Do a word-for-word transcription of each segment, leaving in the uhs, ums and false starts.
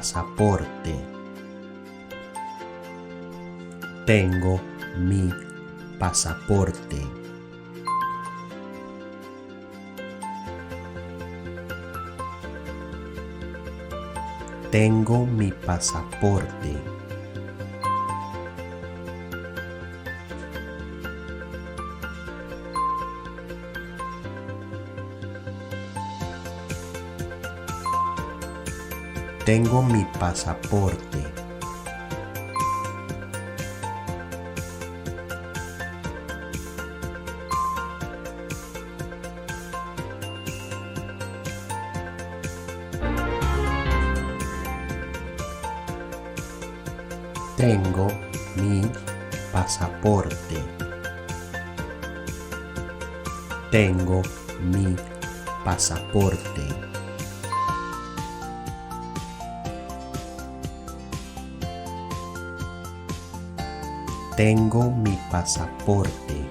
pasaporte. Tengo mi pasaporte. Tengo mi pasaporte. Tengo mi pasaporte. Tengo mi pasaporte. Tengo mi pasaporte. Tengo mi pasaporte.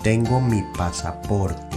Tengo mi pasaporte.